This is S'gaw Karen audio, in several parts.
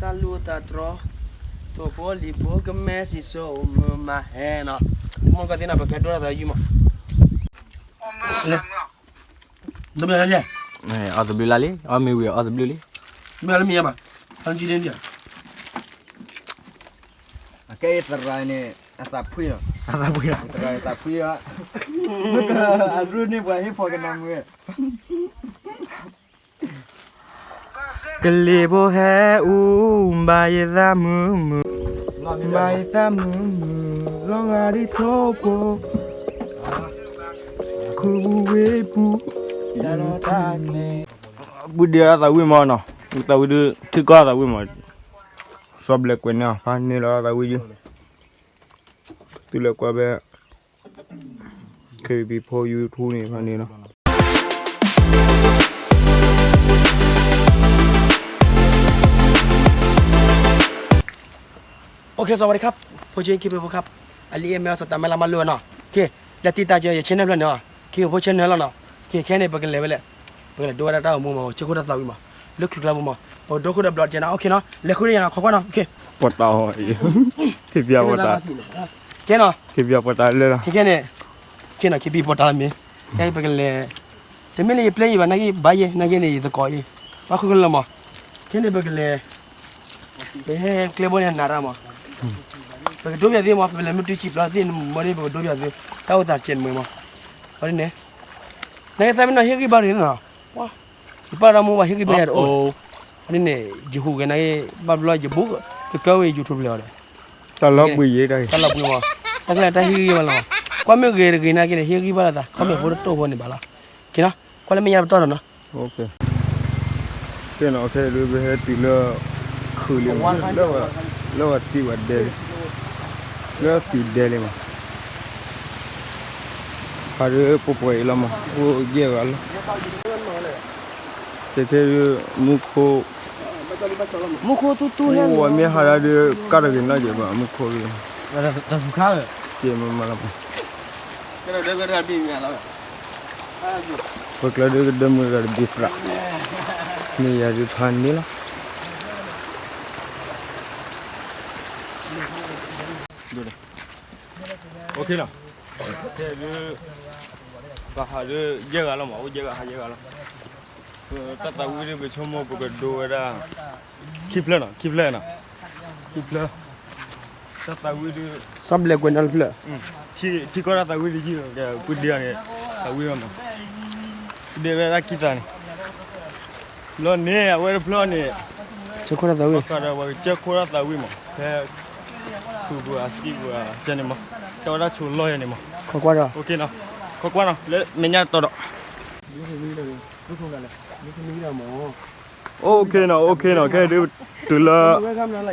တၢ်လူၤတၢ်တြီ, ထိၣ်ဖိလံၤဖိကမဲစံၣ်စိၤအိၣ်မုာ်မၤဟဲနီၤ, တမူကီၢ်သ့ၣ်နီၤ ပကဒိတၢ်သးယုၢ်မး, အီၣ်သဘျုးလံ, အီၣ်သဘျုးလံ, အီၣ်မ့ၤဝံၤအီၣ်သဘျုးလံ, မ့ၢ်လၢမ့ၢ်ယါဘၣ်, အကဲသရၣ်န့ၣ် အသးဖှံလီၤ, အသးဖှံလီၤ, အရူန့ၢ်ပှၤဟ့ၣ်ဖီကနၣ်မုာ် ကလံၤဖိဟဲအူ, ဘၣ်ယသးမုာ်မုာ်, ဘၣ်ယသးမုာ်မုာ်, လီၤဂာ်ဒ်ထိၣ်ဖိ, ခူပူၤဝ့ၢ်ပူၤ, ပုၢ်ဒ့အသးဝံၣ်မးနီၤ, သးဝံၣ်ဒုး ထံကီၢ်သးဝံၣ်မး, စီၤဘျဲးကွဲးန့ၣ် ဖးန့ၢ်လီၤသးဝံၣ်ယုၢ်, သုလဲၤကွၢ်ဖဲ ခ့ပံၤဖိ YouTube န့ၣ် ဖးန့ၢ်လီၤ. โอเค สวัสดีครับ, ဖိဆ့ခံဖိဖိခါ, အလံအမဲအီၤ စီၤတၢ်မဲလၢမၤလိနီၤ, ကဲ, လဲၤတံၢ်တၢ်ကဲ ယ channel ဖျၢၣ်န့ၣ်, ကဲ ဖိ channel လီၤနီၤ, ကဲ ခဲန့ၣ် ပကလဲၤဝဲလဲၣ်, ပကလဲၤဒိဝဲဒၣ်တၢ်အိၣ်မူမး, ဆ့ခိၣ်တၢ်သးဝံၣ်မး, လၢခုၣ်ကျါပူၤမး, ပကဒိခိၣ်ဒီးဘျီးကဲနီၤ, โอเคနီၤ, လဲၤဃုန့ၢ်ယၤနီၤ, ခိးကွၢ်နီၤ, ကဲ, ပှၤတၢ်အီၣ်အံၤ, ကဲနီၤ, ကဲပှၤတၢ်လၢလီၤ, ခဲန့ၣ်, ကဲနီၤ ကဲပှၤတၢ်လၢမ့ၢ်, ကဲပကလဲၤ, တမ့ၢ်လၢယပျဲယဘၣ် နာ်က့ဘၣ်ယဲ နာ်က့န့ၣ် ယသကိးအံၤ, ဘၣ်ဃုကလၢမး, ခဲန့ၣ် ပကလဲၤ ပဟဲကျဲဘိန့ၣ်နၤတၢ်မး, ပကဒိပယီၤသ့မး, ပလဲၤမ့ၢ်တုၤဆံးဘျီသ့ၣ်မ့ၢ်န့ၣ် ပကဒိပယီၤသ့, တၢ်အိၣ်သးတကဲးတမှဲၤမး, အီၤဒ်န့ၣ်, နာ်က့သးမ့ၢ်နီၤဟ့ၣ်ဂံၢ်ဘါန့ၣ်နီၤ, ယပာ်ဒီးမူဘၣ်ဟ့ၣ်ဂံၢ်ဘါယၤတအိၣ်, အီၤဒ်န့ၣ် ယဟူးဂဲၤနာ်က့, ဘၣ်ဘျီယဘူး, ယကၢဝဲ YouTube လီၤဒီး, တၢ်လီၤဘှံးယဲတၢ်, တၢ်လီၤဘှံးမး, တၢ်ကလဲၤတၢ်ဟ့ၣ်ဂံၢ်ဘါလီၤ, ကွၢ်မ့ၢ်ဂ့ၤတဂ့ၤနာ်က့န့ၣ် ဟ့ၣ်ဂံၢ်ဘါလိာ်သး, ခီမ့ၢ်ဖိတတိၢ်ဖိန့ၣ်ဘၣ်လီၤ, ကဲနီၤ, ကွၢ်လၢမဲာ်ညါပတီၢ်ဒီးနီၤ ကဲနီၤ, ခဲဒုးပဟဲတုၤလၢ ခုးလံမး, လၢဝဲသံဝဲဒဲလံ, လၢသံဒဲလံမး, ဖးဒုးပှဲၤပှဲၤအံၤလီၤမး, အိၣ်ယဲၢ်ဂၤလီၤ, ကဲခဲဒုး မူခိၣ်, မူခိၣ်တူၢ်တူၢ်ဟဲ, ဝဲမ့ၢ်ဟးဒၣ်ဒုး ကၢ်တဂ့ၤနီၢ်ကဲးဘၣ် မူခိၣ်ဒုး, ကဲမးမးလီၤမး ပကျၢၤဒုးကဒၢမုၢ်ဂၤတဘ့ၣ်သရၣ်, မ့ၢ်ယၤဒုးဖးန့ၣ်လီၤ. အိၣ်ခ့နီၤ, ခဲဒုး, ပဟးဒုး ယဲၢ်ဂၤလီၤမး, အိၣ်ယဲၢ်ဂၤ ဟးယဲၢ်ဂၤလီၤ. တၢ်သးဝံၣ်ဒုး ပဆိကမိၣ်ပကဒိဝဲဒၣ် ခံဖျၢၣ်နီၤ, ခံဖျၢၣ်နီၤ, ခံဖျၢၣ်, တၢ်သးဝံၣ်ဒုး, စီၤဘျဲးကွဲးနီတဖျၢၣ်, ထံကီၢ်တၢ်သးဝံၣ်ဒုးယုၢ်ဒီး ပုၢ်ဒ့အီၤန့ၣ်, သးဝံၣ်မး, ပုၢ်ဒ့ဝဲဒၣ်ခံသးန့ၣ်, ဘျီန့ၣ် အဝဲတဖျၢၣ်န့ၣ်, ဆၢခိၣ်တၢ်သးဝံၣ်, ပှၤကဒီးပှၤကစၢၢ်ခိၣ်တၢ်သးဝံၣ်မး, ဖဲ သူၣ်ပှၤသံပှၤကဲန့ၣ်မး, တၢ်ဝဲဒၣ်ဆိးလီၢ်ယဲန့ၣ်မး, ခိးကွၢ်ဒီး, ခိးကွၢ်နီၤ, လၢမဲာ်ညါတီၤဒီး အိၣ်ခ့နီၤ, အိၣ်ခ့နီၤ, ခဲဒုးတုၤလၢ ပှၤစံး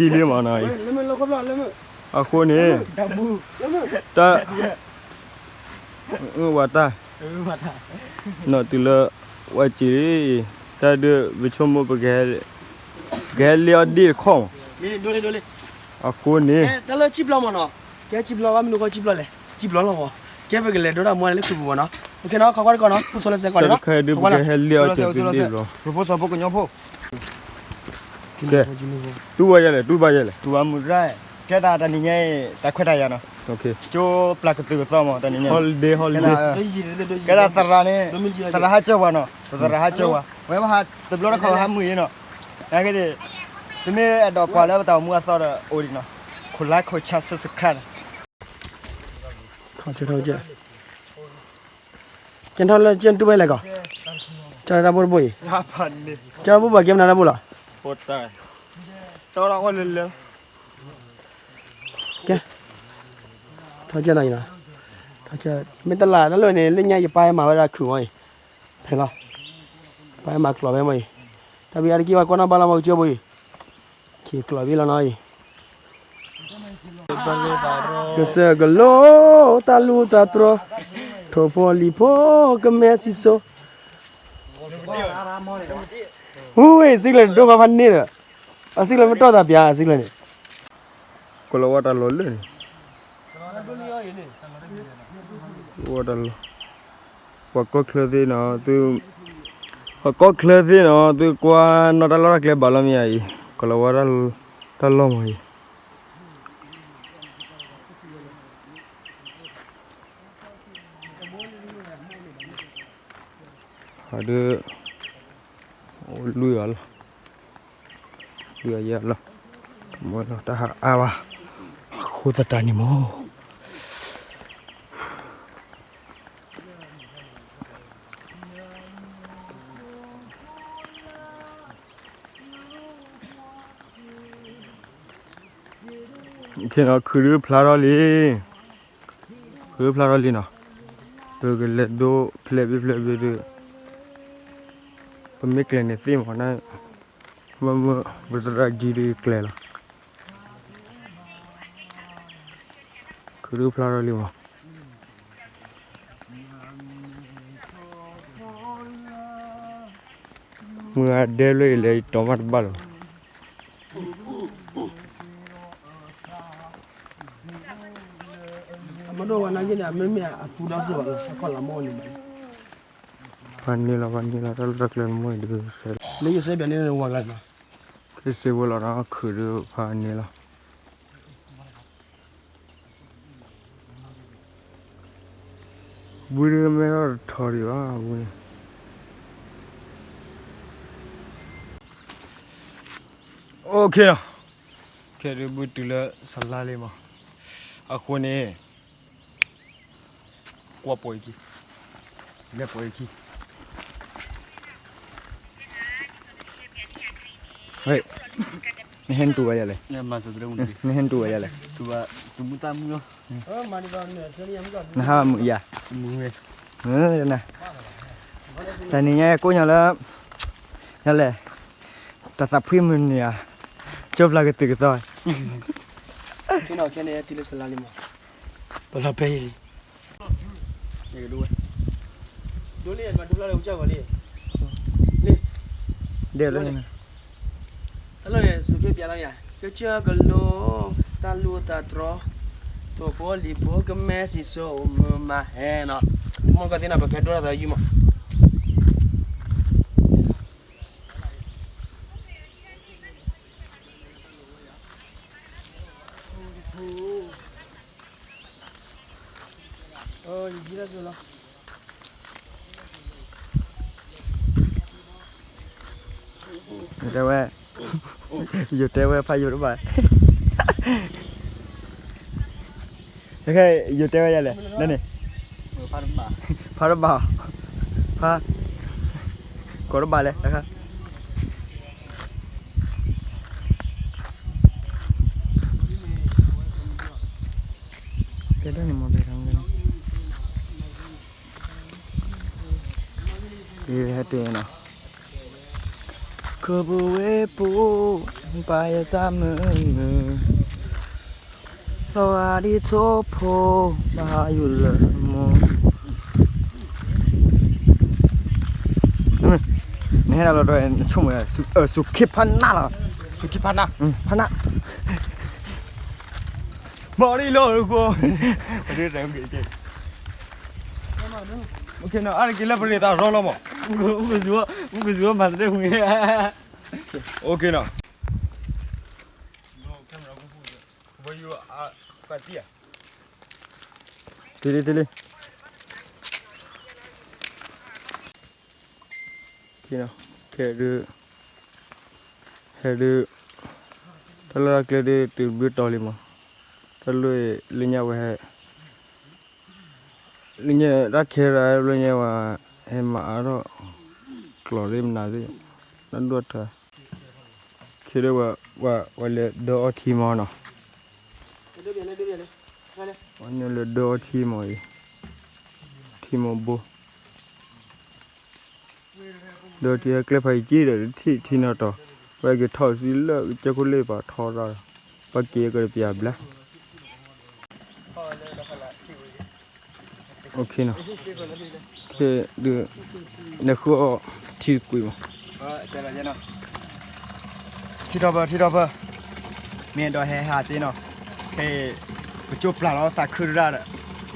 လံမးနီၤ, အဃိန့ၣ်, တၢ်, ဝၤတၢ်, နီၤတုၤလၢ ပှၤစံးလံ, တၢ်ဒုးပဆိကမိၣ်ပက ကဟဲလ့အီၣ်ဒ့ၣ်တခီၣ်မး, အဃိန့ၣ်, တၢ်လၢစံၣ်ဘျီမးနီၤ, ကဲစံၣ်ဘျီဘၣ်မနုၤဃီစံၣ်ဘျီလဲၣ်, စံၣ်ဘျီလီၤမး, ကဲပကလဲၤဒိတၢ်မူလၢခုးပူၤမးနီၤ, အိၣ်ခ့နီၤ, ခိးကွၢ်တကီၢ်နီၤ, အိၣ်ဆိလၢစဲးကွၢ်န့ၣ်နီၤ, ခဲဒုးပကဟဲလ့အီၣ်စဲးဒ့ၣ်ဘျီ ပဖိစီၤဖိကညီဖိ ကဲ, တူၢ်ဘၣ်ယဲလဲၣ်, တူၢ်ဘၣ်ယဲလဲၣ်, တူၢ်ဘၣ်မုၢ်ရၣ်, ကဲသးတနံၤညါအံၤ တၢ်ခွဲးတၢ်ယာ်နီၤ, ကၠိပျၢ်ကသုၣ်ကသီမး တနံၤညါ, holiday holiday, ကဲသးသရၣ်န့ၣ်, သရၣ်ဟးကၢပှၤနီၤ, သရၣ်ဟးကၢပှၤ, ဝဲမဟါတဘျီတခီၣ်ဟးမုာ်အံၤနီၤ, နာ်က့န့ၣ်, တမ့ၢ်အဲၣ်ဒိးကွၢ်လၢပတၢ်အိၣ်မူအသီဒီးအိၣ်ဒံးနီၤ, ခိး like ခိး share subscribe န့ၣ် ကဲထီၣ်လၢကဲတူၢ်ဘၣ်လဲၣ်, ကၠီတၢ်ဘိတဘိအံၤ, ကၠီတၢ်ဘိဘၣ်ကဲမနုၤတၢ်ဘိလီၤ, ကဲ, ထီၣ်ကၠီနီၤအံၤနီၤ, မ့ၢ်တလၢ်တၢ်လၢန့ၣ် လၢညါယပၢ်ဟဲမၤဝဲဒၣ်ခုးမးအံၤ, ဖဲလီၤ, ပၢ်ဟဲမၤကျိးဖဲမးအံၤ, တၢ်ဘံအါတက့ၢ်ဘၣ်ကွၢ်နီၣ်ဘၣ်လီၤမးကၠီဘိအံၤ, က့ၤကျိးဘံလီၤနီၤအံၤ ကစၢၢ်ကလိ တၢ်လူၢ်တၢ်တြီ, ထိၣ်ဖိလံၤဖိကမဲစံၣ်စိၤ, ဟူဝဲစံၣ်ကျၢၢ်န့ၣ် ဒိၣ်ဖးဖးန့ၣ်ဒီး, အစံၣ်ကျၢၢ်မ့ၢ်တီၢ်သးပၠးအစံၣ်ကျၢၢ်န့ၣ်, ကလီၤဝါတၢ်လီၤလၢာ်န့ၣ်, ဝဲတၢ်လီၢ်, ပှၤကီၢ်ချၢသ့ၣ်နီၤ, သု, ပှၤကီၢ်ချၢသ့ၣ်နီၤ သုကွၢ်နီၣ်တၢ်လီၢ်တၢ်ကျဲဘၣ်လီၤမ့ၢ်ဧါအံၤ, ကလီၤဝါတၢ်လီၢ်မ့ၢ်အံၤ, ဟးဒုး, အိၣ်လွံၢ်ဂၤလီၤ, လွံၢ်ဂၤယဲၢ်ဂၤလီၤ, မ့ၢ်လီၤတၢ်ဟးအါဘၣ်, အဃိသတးန့ၣ်မ့ၢ် ခဲနီၤ ခုးဒုးဖျါထီၣ်လံ, ခုးဒုးဖျါထီၣ်လံနီၤ, ပကလဲၤဒိဖျဲးဘ့ၣ်ဖျဲးဘ့ၣ်ဒုး, ပမ့ၢ်ကျဲၤန့ၣ်သ့ၣ်မးနီၤ, မ့ၢ်မ့ၢ်ပသရၣ်ကံဒုးကျဲၤလီၤ, ခုးဒုးဖျါထီၣ်လံမး မုၢ်ဂၤဒဲလၢအံၤလဲၤယတီၤမးတဘၣ်လီၤ. အမဒိၣ်ဝဲနာ်က့န့ၣ် အမ့မ့ၢ်အသူဒီးစ့ၢ်ဘၣ်လီၤ အခီၣ်လၤမီၢ်န့ၣ်ဘၣ်, ဖးန့ၢ်လီၤ ဖးန့ၢ်လီၤ တၢ်လီၢ်တၢ်ကျဲမ့ၢ်ဒုး, လၢယစဲးဘၣ်န့ၣ်ဝဲဂၤလီၤ, က့စ့ဝဲလီၤဒီးခုးဒုးဖးန့ၢ်လီၤ. ဝံၤဒုးမ့ၢ်ထီၣ်တထီဒံးဘၣ်ဝံၤန့ၣ်, အိၣ်ခ့လီၤ, ခဲဒုးဘုတုၤလၢစလါလံမး, အဃိန့ၣ် ကွၢ်ပိာ်အခံ, လဲၤပိာ်အခံ, နဟဲနတူၢ်ဘၣ်ယၤလဲၣ်, နဟဲနတူၢ်ဘၣ်ယၤလဲၣ်, နဟးမုာ်ယၤ, တနံၤညါကိၣ်ညီလၢ, ယၤလဲၣ်, တၢ်သးဖှံမုၢ်နံၤဧါ, ကၠိဖျါကတုာ်ကသီ, ခဲန့ၣ် ခဲန့ၣ်တုၤလၢစလါလံမး, ပလီၤပဲလံ ဒိလံ မၤဒိလၢကစၢ်ဂီၤလံ, လံ, ဒဲလၢ, တၢ်လီၢ်န့ၣ် စူးက့ပျးလီၤယၤ ကစၢ်ကလိ, တၢ်လူၢ်တၢ်တြီ, ထိၣ်ဖိလံၤဖိကမဲစံၣ်စိၤအိၣ်မုာ်မၤဟဲနီၤ, မ့ၢ်ကသ့ၣ်နီၤ ပကဲဒိတၢ်သးယုၢ်မး တဲဝဲ, ယိၤတဲဝဲဖးယိၤတဘၣ်, ယိၤတဲဝဲယၤလဲၣ် နန့ၣ်, ဖးတဘၣ်, ဖး, ကိးတဘၣ်လဲၣ်, ကဲဒၣ်န့ၣ်မ့ၢ်ဘဲထီၣ် ဟဲတ့ၢ်နီၤ, ခိၣ်ပူၤဝ့ၢ်ပူၤ, ပာ်ယသးမုာ်မုာ်, လီၤဂာ်ဒ်ထိၣ်ဖိ, ဘၣ်ဟးယူၤလၢမူ, နဟဲဒၣ်လီၤဒီး နဆိကမိၣ်, စူၤခ့ဖးနးလီၤ, စူၤခ့ဖးနး, ဖးနး မၤရံလီၤဃိ, အါတက့ၢ်လၢပရ့းသးရီလီၤမး, မူကစူၤမၤသဒၢမူ, အိၣ်ခ့နီၤ, တ့လံတ့လံ ခဲဒုး, ခဲဒုး, တၢ်လီၢ်တၢ်ကျဲဒုးတုၤဘျုးတီၤလံမး, တၢ်လီၢ်လၢညါဝဲဟဲ, လၢညါတၢ်ခဲရၢ်လၢညါဝဲ, ဟဲမၤအါထီၣ်, ကျိးသ့ၣ်မနုၤသ့ၣ်, နဒိၣ်ထါ, ခဲဒုး, ဝဲလဲၤဒၢအီထံမးနီၤ, ဝဲလဲၤဒၢအီထံမးအံၤ, ထံမးဘိ ဒီးထံဟဲကျဲဖးယံၤကံဒီးထံၣ်ထံနီၤတီၤ, ပကထီၣ်စံလၢကစၢၢ်ခိၣ်လ့ၣ်ပာ်ထီရၣ်, ပက့ၤကဒီးပျၢ်ဘျါ, အိၣ်ခ့နီၤ, ခဲဒုး, နဃုအီထံတကွံာ်မး, ထံထီၣ်ပၢၢ်ထံထီၣ်ပၢၢ်, မ့ၢ်ဒီးဟဲဟးသ့နီၤ, ခဲအံၤ ပကၠိပျၢ်လီၤသးခုတဒၣ်ဒီး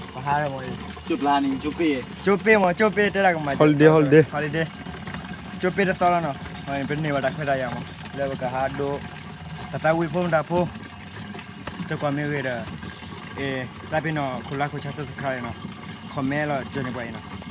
ပဟးမ့ၢ် ကၠိပျၢ်န့ၣ် ကၠိပ့ၢ် ကၠိပ့ၢ်မ့ၢ် ကၠိပ့ၢ်တဲဒၣ်ကမၤ holiday holiday holiday ကၠိပ့ၢ်တသီလီၤနီၤ ပန့ၢ်ဘၣ်တၢ်ခွဲးတၢ်ယာ်မး လၢပကဟးဒိ သးသးဝံၣ်ဖိမတၤဖိ တကွၢ်မ့ၢ်ဂ့ၤဒီး အ့ သးပ့ၤနီၢ်ခိၣ်လါခိၣ်ဆါ subscribe နီၤ comment လီၤ join န့ၢ်ပှၤအံၤနီၤ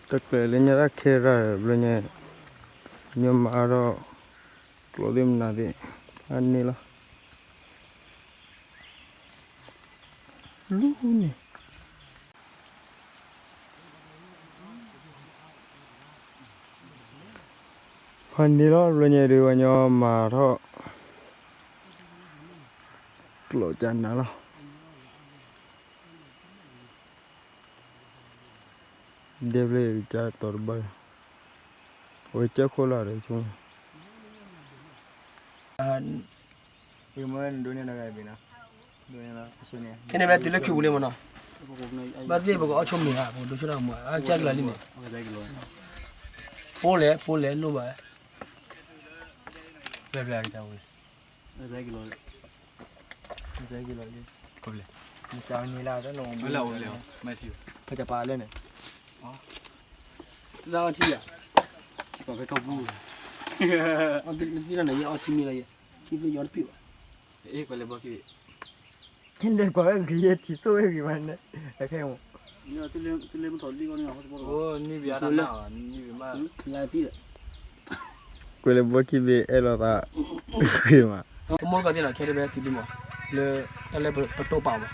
တၢ်ကျဲၤလၢညါတၢ်ခဲရၢ်ဘျီညါ ညီမၤအါထီၣ် ကျိသ့ၣ်မနုၤသ့ၣ် အန့ၣ်လီၤ လူန့ၣ် ဖးန့ၣ်လီၤ ဘျီညါဒုး ပှၤညီမၤထီၣ် ကျိကနၤလီၤ ဒဲဖျၢၣ်ကတီၤတဘၣ် အဝဲကၢခိၣ်လီၤဒီးဆိ ခဲန့ၣ်ဝဲတုၤလၢခံပူၤလံမ့ၢ်နီၤ, ဘၣ်သ့ၣ်ပကအီၣ်ဆိမ့ၤဧါ, ပကဒိဆိတၢ်မူဧါ, အကၢကလၤလံန့ၣ်, ပိလဲၣ် ပိလဲၣ် လိၣ်ဘၣ်, ပျဲပျဲကဝဲ, နကန့ၢ်လၢတၢ်နအိၣ်, ပကပာ်လၢန့ၣ်, တၢ်အီထံဧါ, နသံလီၤန့ၣ် ယအီထံမ့ၢ်လီၤယဲ, ထံသ့ၣ်ယီတပံၢ်ဘၣ်, ကွၢ်လၢဘီခံဘ့ၣ်, ဟဲဒဲးကွၢ်ဝဲဂ့ၤယဲထံဆိၣ်ဝဲဂ့ၤမးန့ၣ်, တခဲမး, နံၣ်ဘံၣ်အါတၢ်နၤ, နံၣ်ဘံၣ်မး, ကွဲးလၢဘီခံဘ့ၣ်အဲၣ်လိာ်သး, ဂ့ၤမး, ကမိၣ်ကသ့ၣ်နီၤ ခဲဒၣ်ဝဲတုၤလံမး, လၢတၢ်လၢပတိၢ်ပာ်မး,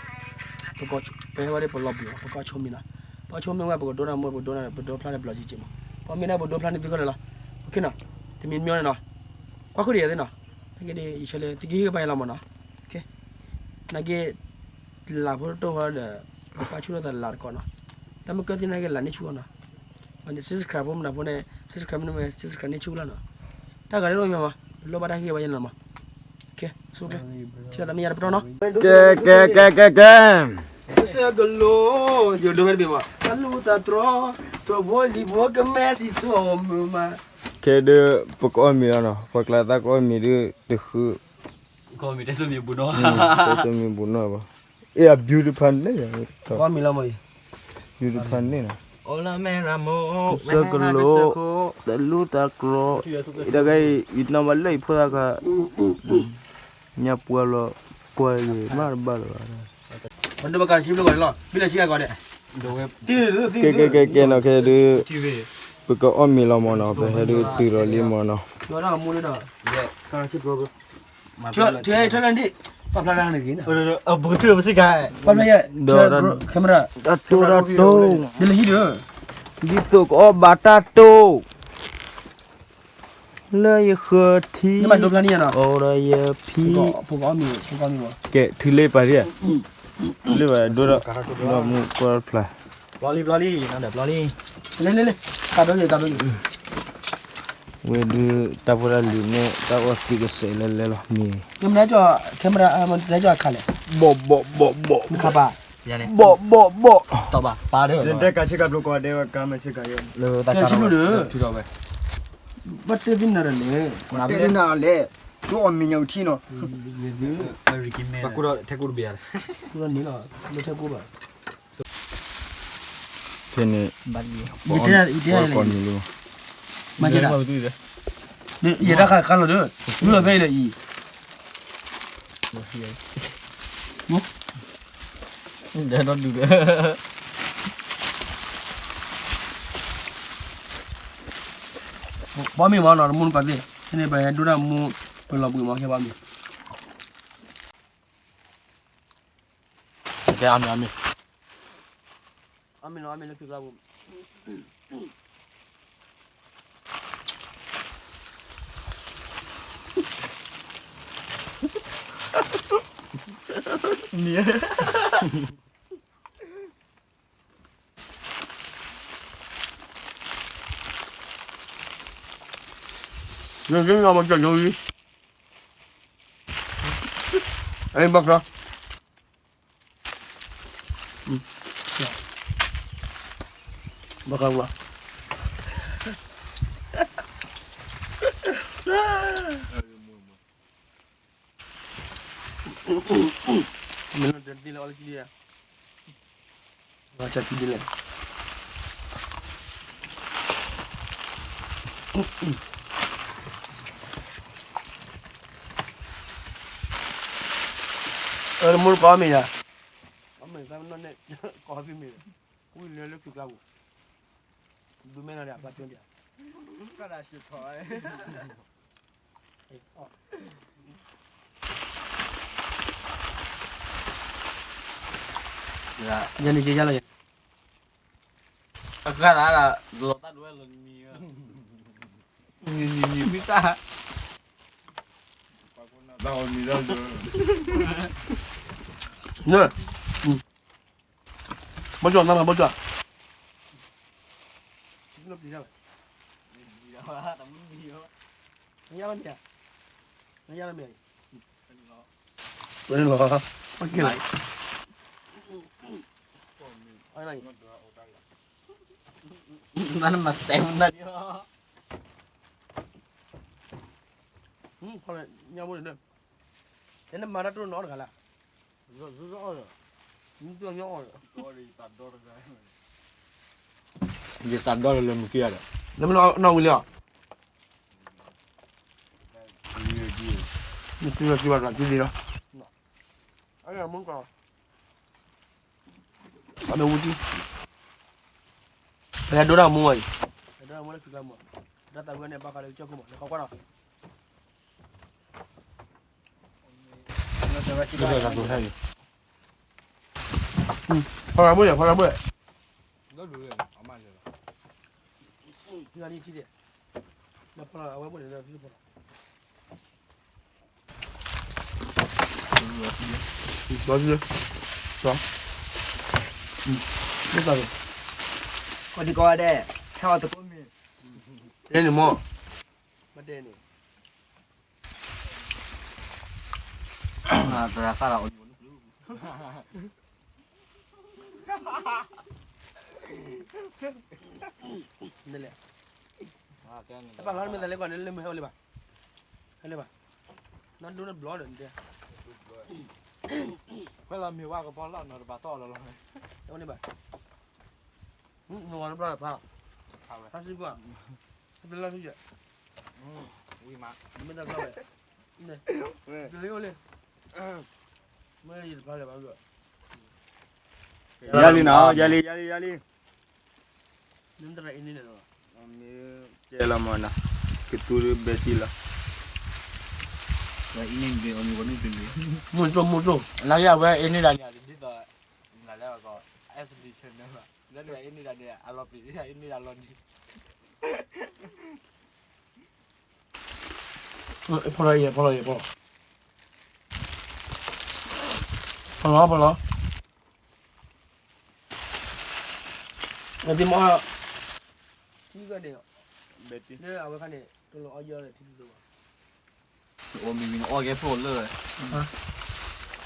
ပဟဲဝဲဒၣ်ပလီၤဘှံးမး ပကအီၣ်ဆိမ့ၤနီၤ, ပအီၣ်ဆိမ့ၤဝဲ ပကဒိတၢ်မူ ပကဒိတၢ် ပဒိဖျါန့ၣ်ပလီၤက့က့မး, ပမ့ၢ်န့ၣ်ပဒိဖျါန့ၣ်သုခဲလၢာ်လီၤ, တမံၤမ့ၢ်န့ၣ်နီၤ, ကွၢ်ခိၣ်ဒံးယသ့ၣ်နီၤ, နာ်က့ဒီး ယဆၢလၢ သုကဟ့ၣ်ဂံၢ်ဘါယၤလီၤမးနီၤ, နာ်က့ လၢ်ဖိတတီၢ်ဃီဒီး ပပာ်ဆူၣ်ထီၣ်သးလၢ်တကီးနီၤ, တၢ်မ့ၢ်ကၢသ့ၣ်နာ်က့လၢ်န့ၢ်ဆူၣ်အီၤနီၤ, မ့ၢ်န့ၣ် subscribe ဖိမနုၤဖိန့ၣ် subscribe မ့ၢ်န့ၣ် subscribe န့ၢ်ဆူၣ်လီၤနီၤ, တၢ်ဂၤန့ၣ်အိၣ်မးမး, လိၣ်ဘၣ်တၢ်ဟ့ၣ်ဂံၢ်ဘါယၤလီၤမး, ဆိကျဲ, ထံၣ်လီၤသးမ့ၢ်ယၤတပတီၢ်နီၤ, ကဲ ကဲ ကဲ ကဲ ကဲ စၢကလိ, ယိၤဒိဖဲတဘ့ၣ်မး, တၢ်လူၢ်တၢ်တြီ, တဘိလံၤဘိကမဲစံးစိမုာ်မး, ခဲဒုး ပကအီၣ်မ့ၤလီၤနီၤ, ပှၤကျါသၣ်ကအီၣ်မ့ၤဒုး တဃု, တမံၤဘူးနီၢ်ဘၣ်, အ့ အ beautiful န့ၣ်, beautiful န့ၣ်နီၤ, စၢကလိ, တၢ်လူၢ်တၢ်တြီ, အံၤတဂၤအံၤ ယနီၢ်ဘၣ်လၢယဖိသၣ်ခါ, ညါပှၢ်လီၤ, ပှၢ်ယမးတဘၣ်လၢၤဘၣ်, ကဲ ကဲ ကဲ ကဲနီၤ ခဲဒုး, ပကအီၣ်မ့ၤလီၤမးနီၤ, ပဟဲဒုးတုၤလီၤလံမးနီၤ, ပကထၢၣ်ပစ့ၢ်ကီး, ဒီးတၢ်တိၢ်တၢ်တိၢ်, ဒ်သိးကအီၣ်ဘၣ်တၢ်တိၢ် လၢယဃၢၤထံ, အိၣ်ဒီးယဖံ, ကဲ ထုးလ့ပာ်ဒံးဧါ, ထုးလ့ပာ်ဒိဒီး, ဒီးမူကီၢ်ဖျါ, ဝဲဒုးတၢ်ဖိတၢ်လံၤန့ၣ် တၢ်အီၣ်သံကစဲးလဲၤလဲၤလီၤမ့ၢ်, ဘီၣ်ဘီၣ်ဘီၣ်ဘီၣ်, ဘီၣ်ဘီၣ်ဘီၣ်, တဲကါဆ့ကါဘျိကီးဒဲးဝဲကါမ့ၢ်ဆ့ကါယဲ, ဘၣ်တဲသ့ၣ်နၤဒီးလဲၣ်, တဲသ့ၣ်နၤဒီးလဲၣ်, ဒိအီၣ်မ့ၤညါအုၣ်ထံနီၤ, ထဲကူတဘ့ၣ်ဧါ, ထဲကူဘၣ်, ဖဲန့ၣ်, ယတဲ, ယတဲ, မၤကဲဒၣ်, ယဲဒၣ်ခါခါလီၤဒီး, မုၢ်လီၤဖဲအံၤဒီးအံၤ, ဒဲးဒီဒုးဒီး, ဘီမ့ၢ်မးနီၤ တမူတကိးသ့ၣ် ဖဲန့ၣ်ပဟဲဒိၣ်တၢ်မူ ပလီၤဘှံးမး ကဲဘီမ့ၢ် ကဲအမ့ၢ်အမ့ၢ် အမ့ၢ်နီၤ အမ့ၢ်လၢခံကျါပူၤ နံၤ နကမၤကၠီၤယိၤလံ အဲ ဘၣ်ကျီ ဘၣ်ကျီ မ့ၢ်လၢတဒ်လဲၣ် အီၣ်လၢခံဒ်လဲၣ် အီၣ်လၢခံဒ်လဲၣ် အၢ တမူတကိးမ့ၢ်ယၤ အမ့ၢ်သးမနီၢ်န့ၣ် ကိးသ့ၣ်မ့ၢ် ဝံၤလၢလၢခံကျါပူၤ ဒုးမဲနီၤဒီး အပှၤကၠိဒံး ကၢ်ဒၣ်ရှုးထီၣ် ယန့ၣ်ကဲယါလီၤ အဂၤလၢလီၤတၢ်ဒွဲလီၤမံၤ မံၤမံၤမံၤမံၤတၢ် န့ၣ် ဘီကၠီၣ်နၤမး ဘီကၠီၣ် နယါလီၤမ့ၢ်ဧါ နယါလီၤမ့ၢ်ဧါ လီၤ နမၤစတဲမနၤ ညါဘိန့ၣ် နမၤတၢ်တိၢ်နီၣ်တဂၤလၢ ယသးဒီတလၢမုၢ်က့ၤဒီး နမ့ၢ်နီၢ်ဝံၤလံဧါ နမ့ၢ်က့ၤဒီး အမ့ၢ်ဝံၤက့ၤ ပဟဲဒိၣ်တၢ်မူဝဲအံၤ ပဟဲဒိၣ်တၢ်မူလၢခံကျါမး တၢ်သးဝံၣ်န့ၣ် ဘၣ်ဃးလၢကစၢၢ်ခိၣ်မး လဲၤခီကွၢ်ဒီး ဖီလာ်ဘိၣ်ယဲ ဖီလာ်ဘိၣ်ယဲ လၢဒိၣ်လၢအမၤလၢာ်လီၤ နထံၣ်ဒံး နဖီလာ်အဝဲဘိၣ်န့ၣ် နထံၣ်ဖီလာ် လီၤလီၤ မ့ၢ်တၢ်လီၤ ကီၢ်ဒံကီၢ်ဒဲး ဟဲအီၤတကိးမ့ၢ် တဲန့ၣ်မ့ၢ် မ့ၢ်တဲန့ၣ် သရၣ်ဃၣ်လီၤ နလဲၣ် တပာ်လီၤမ့ၢ်သးလဲၤကွၢ်န့ၣ် လၢမုၢ်ဟဲအိၣ်လၢၤဘၣ် ဟဲလၢၤဘၣ် နဒိနဘျီဒီးနတဲ ဖဲလီၤမ့ၢ်ဝဲကပီၤလီၤနီၤတဘၣ်တီၢ်လီၤလီၤ တန့ၢ်ဘၣ် နဝၤနဘျီဒီးဖး ဖးစ့ၢ်ကီး ဖဲလီၤစ့ၢ်ကီး ဝံၤမး မ့ၢ်တဘျီဝဲ တလၢအိၣ်လၢ မ့ၢ်ယတဖျါလၢၤဘၣ် ယါလံနီၤ ယါလံ ယါလံ ယါလံ မ့ၢ်တရၣ်အံၤန့ၣ်လီၤ မ့ၢ်ကဲလီၤမနီၤ ကတူၢ်ဘဲတံၢ်လီၤ မုၢ်တိၢ်မုၢ်တိၢ် လၢယဝဲအံၤန့ၣ်ဒၣ်န့ၣ် ဒ်သိး နလဲၣ်ကီး S D channel လၢအံၤန့ၣ်ဒၣ်န့ၣ် အလီၤပျံၤအံၤန့ၣ်ဒၣ်လီၤနံၤ ဖီလီၤအံၤ ဖီလီၤအံၤ ဖီလီၤ ဖီလီၤ ဖီလီၤ နသ့ၣ်မီၢ် ထံကဒ့ၣ် လၢအဝဲခါန့ၣ် တလီၤအီၣ်ယီၢ်လၢထံတလိၤဘၣ် အိၣ်မံၤမံၤနအီၣ်ကဲဖိလၢ ယ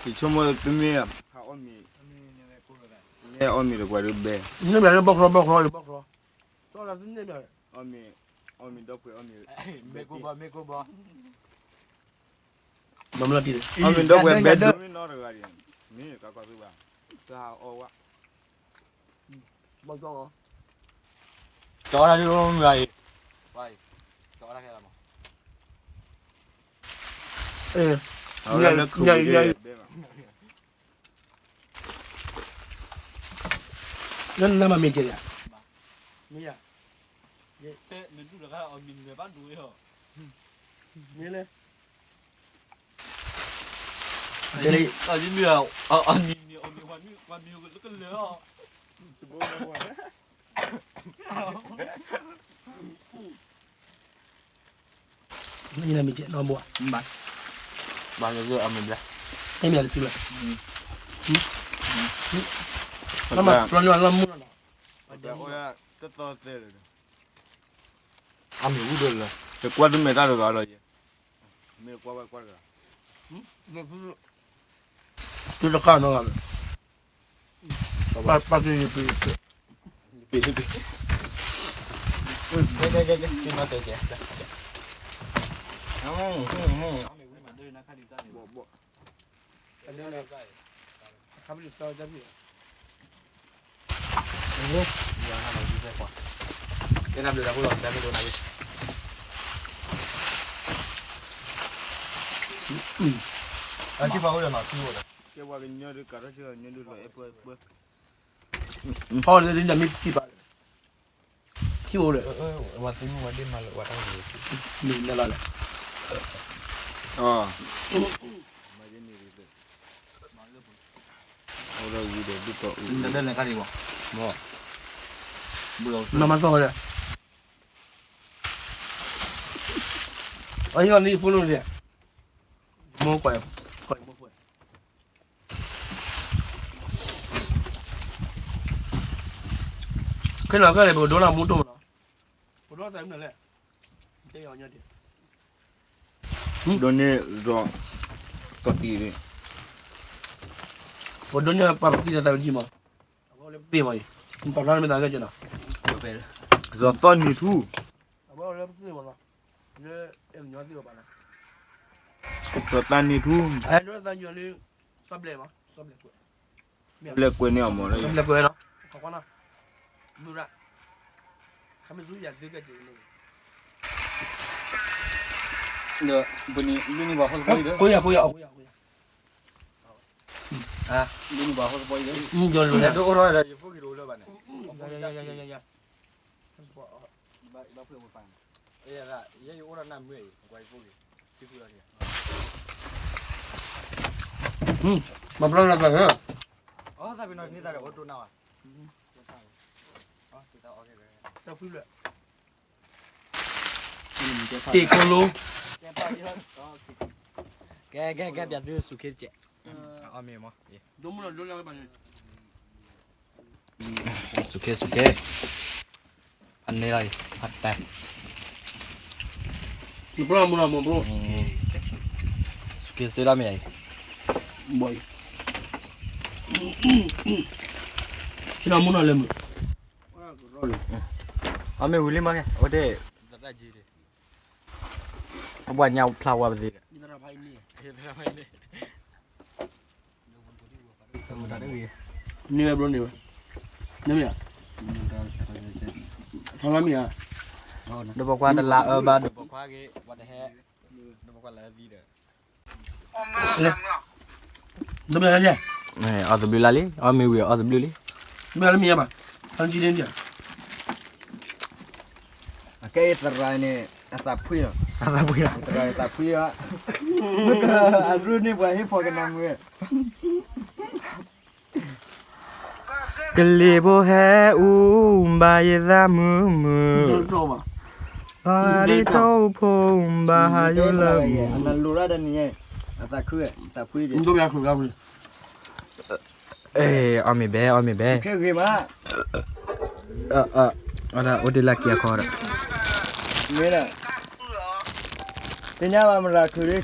ဆိကမိၣ်တမ့ၢ် ဟးအီၣ်မံၤ မ့ၢ်အီၣ်မံၤတကွၢ်ဒုးဘဲ န့ၢ်ဘၣ်လၢဘီၣ်ချီဘီၣ်ချီဘီၣ်ချီ တီၢ်လီၤသ့န့ၢ်ဘၣ် အီၣ်မ့ၤဒီပုၢ်ဝဲၢ်အီၣ်မ့ၤ မ့ၢ်ကိၢ်ဘီ မ့ၢ်ကိၢ်ဘီ ဘၣ်မနုၤတံၢ် အီၣ်မ့ၤဒီပုၢ်ဝဲၢ်ဘဲဒိၣ်မ့ၢ်နီတဂၤဒံး မ့ၢ်ကကွၢ်သုဘၣ် တၢ်ဟးအီၣ်ဝဲ ဘီၣ်ကၠီၣ် ကၠီၣ်တၢ်ဒုးမုၢ်ဂၤအံၤ ဝါအံၤ ကၠီၣ်တၢ်ခဲလၢာ်မး အဝဲလၢခုးညါအံၤ လၢနမၤမ့ၢ်ကဲယၤ မ့ၢ်ယၤ တဲနဒုၣ်တဂၤအီၤမံၤနမဲာ်ဘၣ်ဒိၣ်အီၤ, မ့ၢ်လဲၣ်, အီၤမံၤ, အီၤမံၤဝဲမံၤဝဲမံၤဝဲလၢကလၢာ်အီၤ, နမ့ၢ်ကဲနီဘိ, ဘၣ်လၢအမ့ၢ်ဘျါ, မ့ၢ်လၢစုလၢ, မ့ၢ်ပျီန့ၢ်လၢမူနီၤ, တသီသဲလၢာ်, အမ့ၢ်ဝံၤဒီးလၢ, တကွၢ်တမဲာ်တၢ်တဂၤလီၤယဲ, မ့ၢ်ကွၢ်ဝဲကွၢ်တဂၤ, တုၤတခါနီၤ, ပၢ်ပၢ်ပ့ၢ်ပ့ၢ်, ပ့ၢ်ပ့ၢ်, ကဲကဲကဲကဲ, ကဲနီၤတဲကဲ, ဘိးဘိး, အခါပလံာ်စီတၢ်ဖံး, ကဲနဘျုးတၢ်ဖိလီၤ တၢ်ဖံးဒိၣ်နၤ, အထံဖးအိၣ်ဒီးနီၤ ထံအိၣ်ဒီး, ကဲပှၤကညီဒုးကးထီၣ်ဆၢကညီဒုးလီၤ အဲၣ်ပှဲၤပှဲၤ, ထီၣ်န့ၣ်ဒ်နမ့ၢ်ထံၣ်ဘၣ်, ထံအိၣ်ဒီး, ဝဲသ့ၣ်မုၣ်ဝဲဒ့ၣ်မၤလၢပှၤတၢ်ဂ့ၤ, မ့ၢ်နလီၤလဲၣ်, အီၤ, အိၣ်ဒီးဝံၤဒီးဒုးတီၢ်အူ, နဒၢနကါဒံးဘၣ်, နီၢ်မၤသီၣ်ဝဲဒၣ်, အဟံၣ်လီၤလံဖိလိၤန့ၣ်, မိၢ်ကွၢ်, ကွၢ်မိၢ်ကွၢ်, ခဲလၢာ်ခဲလၢာ် ပကဒိလၢမူတိၢ်မနီၤ, ပဒိသးမနုၤလဲၣ်, ကဲအီၤညါဒံး, ဒိန့ၢ်ဒီး, ကီၢ်တံၢ်, ပဒိန့ၢ်ပှၤပသံၣ်ဒီးသးဝံၤကံမး, အဝဲလၢပသံၣ်မးအံၤ, ပှၤဖျါမ့ၢ်သးကဲကနီၤ, ဒီးသီၣ်နံၤထူ, အဝဲလၢပသံၣ်မးနီၤ, လၢအဲၣ်ကညီသံၣ်ဘၣ်နီၤ, ဒီးသးနံၤထူ, အဲၣ်ဒိးသးညိးလံ, သီၣ်ဘျဲၣ်မး, သီၣ်ဘျဲၣ်ကွဲး ဘျဲၣ်ကွဲးန့ၢ်အီၤမး, ဘျဲၣ်ကွဲးနီၤ, ခီကွၢ်နီၤ, မုၢ်ရၣ်, ခမ့ၢ်ဆူယၤဒုကဲက့ၤန့ၣ်, ဒီးပန့ၣ်လုၢ်န့ၢ်ပှၤဟီၣ်သပှၢ်အံၤဒီး, ကိးယၤကိးယၤကိးယၤ, ယိၤလၢဒိၣ်အိၣ်ထီၣ်ဒီးယဖိဂ့ၤတအိၣ်လၢၤဘၣ်န့ၣ်, ယဲယအိၣ်ဒီးနၢ်မုာ်အံၤ ကွၢ်ယဖိဂ့ၤ, ဆံဃုလီၤန့ၣ်, မၤပျီနၤသးန့ၣ်, အသးပ့ၤနီၣ်န့ၢ်သးဒီးအိၣ်တိၢ်နၢ်ဝဲ, တၢ်ဖုလၢ, တ့ၢ်ကိလိ, ကဲကဲကဲ ပျးသုစူးခ့တကဲး, အီၣ်မ့ၤမး, ဒိၣ်မုၢ်လီၤဒိၣ်လီၤဝဲဘၣ်န့ၣ် စူးခ့စူးခ့, ဖးန့ၢ်လီၤအံၤ ဖးတဲ, မ့ၢ်ပျီမုၢ်လီၤမ့ၢ်ပျီ, စူးခ့စ့လီၤမ့ၢ်အံၤ, ဘၣ်အံၤ, ဆ့လီၤမုၢ်နီၤလဲၤမုာ်, အီၣ်မ့ၤဝံၤလံမးကဲ အိၣ်တ့ၢ်, အဘှၤညါဖျါဝါပသ့ဒီး, န့ၢ်ဝဲဘျီန့ၢ်ဝဲ, နမ့ၢ်ဧါ, ထီလီၤမ့ၢ်ဧါ, ဒိးပိာ်ခွါတလါအၢဘၣ် ဒိးပိာ်ခွါဂ့ၤ ဝဲတဟဲ, ဒိးပိာ်ခွါလၢသံဒီး, ဒိးပိာ်ခွါလၢ, အီၣ်သဘျုးလၢ်လံ အီၣ်မ့ၤဝံၤအီၣ်သဘျုးလံ, မ့ၢ်လၢမ့ၢ်ဧါဘၣ်, ဟဲကံဒ့ဒံးဧါ, အကဲအသရၣ်န့ၣ် အသးဖှံလီၤ, အသးဖှံလီၤ, အသရၣ်အသးဖှံလီၤ, အရူၢ်န့ၢ်ပှၤဟ့ၣ်ဖီၣ်ကနၣ်မုာ် ကလံၤဖိဟဲအူ ဘၣ်ယသးမုာ်မုာ်, လီၤဂာ်ဒ်ထိၣ်ဖိ ဘၣ်ဟးယိလၢမုာ်, အနၢ်လိၤရၣ်ဒီးန့ၣ်, အသးခု, အသးဖှံ, အီၣ်မ့ၤဘဲ အီၣ်မ့ၤဘဲ, အိၣ်တ့ၢ်လၢက့ၤအခီဒီး, မ့ၢ်, သ့ၣ်ညါဘၣ်မရၤခုၣ်,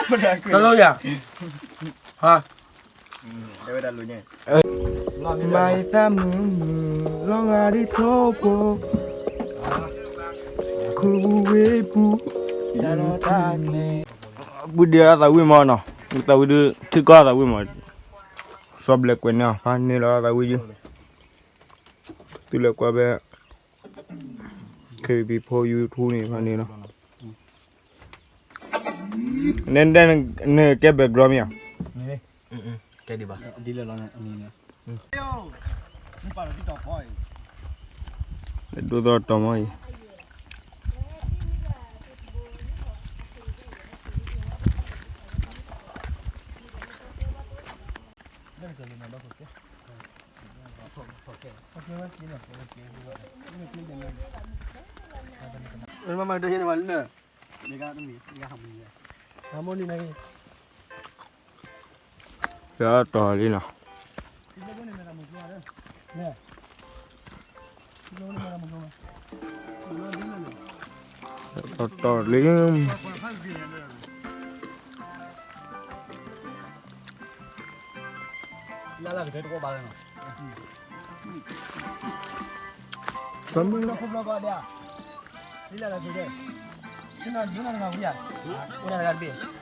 မရၤခုၣ်, တၢ်လီၤယၤ, ဟါ ဘၣ်ယသးမုာ်မုာ် လီၤဂာ်ဒ်ထိၣ်ဖိ ခူဝ့ၢ်ပူၤ, ပူၤဒံးအသးဝံၣ်မးနီၤ, သးဝံၣ်ဒုး ထံကီၢ်အသးဝံၣ်မး, စီၤဘျဲးကွဲးန့ၣ် ဖးန့ၢ်လီၤသးဝံၣ်ယုၢ်, သုလဲၤကွၢ်ဖဲ ခ့ပံၤဖိ YouTube န့ၣ် ဖးန့ၢ်လီၤ, နဲဒဲး နကဲ background မ့ၢ်ဧါ, ကဲဒံးဘၣ်, ဒ်လဲၣ်လီၤန့ၣ်, ပာ်လီၤတံၢ်တီၤဖီအံၤ, ဒိၣ်သီတီမီၢ်အံၤ မ့ၢ်မၤတဟ့ၣ်န့ၣ်မၤလၢ ဟးမုၢ်နံၤနၤဂ့ၤ တီလံနီၤ တီလံ လၢလၢကတၢၢ်တကီၢ်ဘၣ်လၢနီၤ တမုၢ်လၢခိၣ်ဘျီကီးဒဲး လၢလၢကတၢၢ် အိၣ်နၤတဂၤတဘ့ၣ်